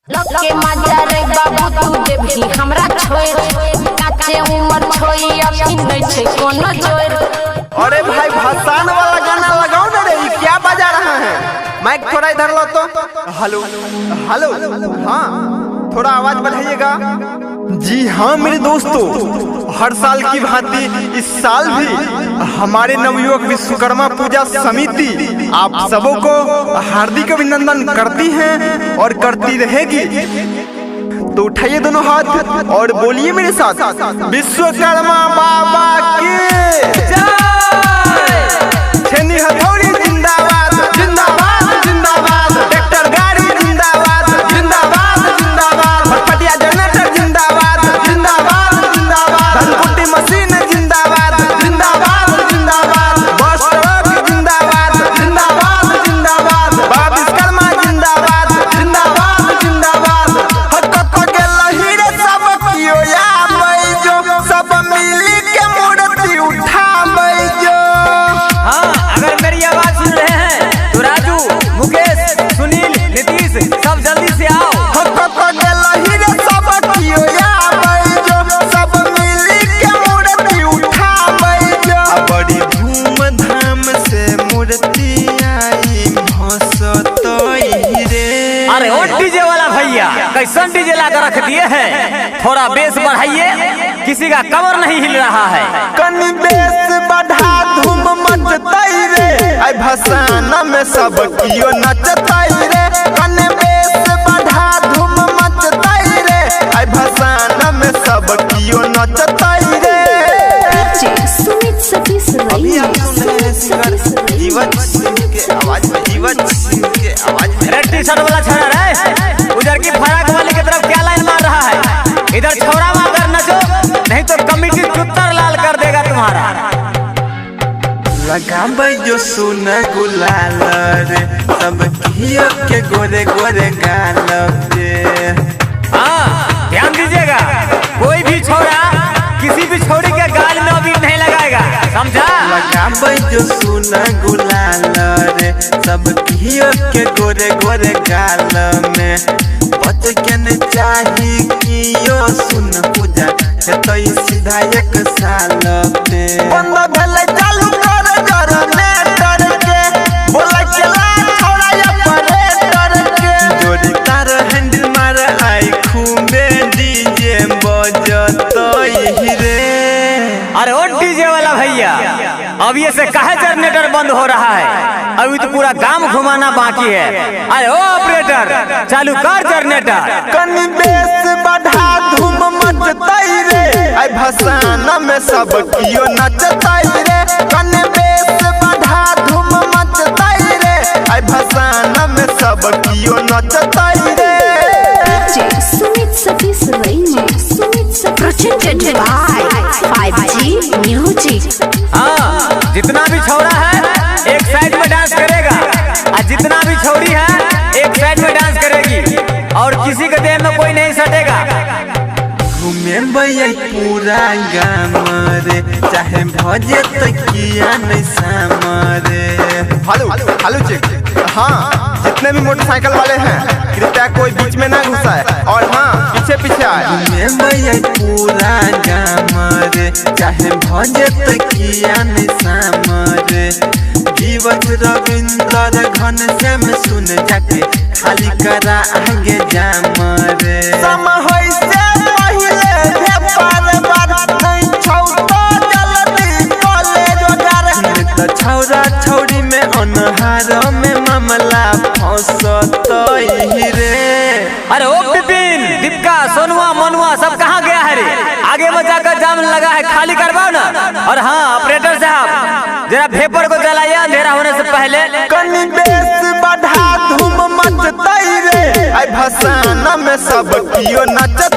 के मजा रे बाबू तू देबही हमरा छोड़, काचे उमर छोई अभी नहीं छै कोनो जोर। अरे भाई भसान वाला गाना लगाओ ना रे, ये क्या बजा रहा है? माइक थोड़ा इधर लो तो। हेलो हेलो, हाँ थोड़ा आवाज बढ़ाइएगा। जी हाँ मेरे दोस्तों, हर साल की भांति इस साल भी हमारे नवयुवक विश्वकर्मा पूजा समिति आप सबों को हार्दिक अभिनंदन करती है और करती रहेगी। तो उठाइए दोनों हाथ और बोलिए मेरे साथ, विश्वकर्मा बाबा की जय। छेनी हथौड़ी जिंदाबाद जिंदाबाद जिंदाबाद, ट्रैक्टर गाड़ी जिंदाबाद जिंदाबाद जिंदाबाद, फटफटिया जनरेटर जिंदाबाद जिंदाबाद जिंदाबाद, धनकुट्टी मशीन जिंदाबाद जिंदाबाद जिंदाबाद, बस ट्रक जिंदाबाद जिंदाबाद जिंदाबाद, बाबा विश्वकर्मा जिंदाबाद जिंदाबाद जिंदाबाद। हकत के लहीरे सब कियो आबै जो, सब मिली के मूर्ति उठाबै जो। हाँ, अगर मेरी आवाज सुन रहे हैं तो राजू, मुकेश, सुनील, नीतीश सब जल्दी से आओ। हकत के लहीरे सब कियो आबै जो, सब मिली के मूर्ति उठाबै जो। बड़ी धूमधाम से मूर्ति आई भसतई रे। अरे ओ डीजे वाला भैया, कैसन डीजे ला कर रख दिए हैं, थोड़ा बेस बढ़ाइए, किसी का कमर नहीं हिल रहा है। कनी बेस बढ़ा धूम मचतई रे, आई भसाना में सब कियो नचतई रे। कनी बेस बढ़ा धूम मचतई रे, आई भसाना में सब कियो नचतई रे। सुमित सतीश अभी आप सुन रहे हैं सिंगर जीवन सिंह के आवाज में, जीवन सिंह के आवाज में। रेड टी शर्ट वाला छोरा रे, उधर की फराक वाली की तरफ क्या लाइन मार रहा है? इधर छोरा मार नचो, नहीं तो कमेटी चुत्तर लाल कर देगा तुम्हारा। लगाबै जो सुन गुलाल रे, सब कियो के गोरे गोरे गाल रे। हाँ ध्यान दीजिएगा, कोई भी छोरा किसी भी छोरी के गाल में अभी नहीं लगाएगा, समझा? लगाबै जो सुन गुलाल रे, सब कियो के गोरे गोरे गाल में। बच के न चाही कियो सुन पूजा हेतै सीधा एक साल पे। बंद भेलै चालू कर जनरेटर के, बोलै केला छोड़ा ऑपरेटर के। जोड़ी तार हैंडल मार आई खूबे डीजे बजतई रे। अरे ओ डीजे वाला भैया, अब ये से काहे जनरेटर बंद हो रहा है? अभी तो पूरा गांव घुमाना बाकी है। अरे ओ ऑपरेटर, चालू कर जनरेटर। कनी बेस बढ़ा धूम मचतई रे, आई भसाना में सब कियो नचतई रे। कनी बेस बढ़ा धूम मचतई रे, आई भसाना में सब कियो नचतई रे। Sumit Satish Sumit presented by 5G Music। हाँ, जितना भी छोरा है एक साइड में डांस करेगा, और जितना भी छोरी है एक साइड में डांस करेगी, और किसी के देह में कोई नहीं सटेगा। घूमे पूरा गाम रे, चाहे भजे तकिया नहीं साम रे। हेलो हेलो चेक, हाँ जितने भी मोटरसाइकिल वाले हैं कृपया कोई बीच में ना घुसाए, और हाँ पीछे पीछे आए। घूमे पूरा गाम रे, चाहे भजे तकिया नहीं साम रे। जीवन रविंद्र घन श्याम सुन जाके खाली करा आगे जाम रे। सम होई से पहिले व्यापार बार नहीं छौ तो जल्दी कॉलेज वगैरह। त छौरा छौरी में अनहार में मामला फंसतई रे। अरे ओ बिपिन, दीपका, सोनुआ, मनुआ सब कहाँ गया है रे? आगे में जाकर जाम लगा है, खाली करवाओ ना। और हाँ ऑपरेटर साहब, जरा भेपर को जलाइए अंधेरा होने से पहले। कनी बेस बढ़ा धूम मचतई रे, आई भसाना में सब कियो नचतई।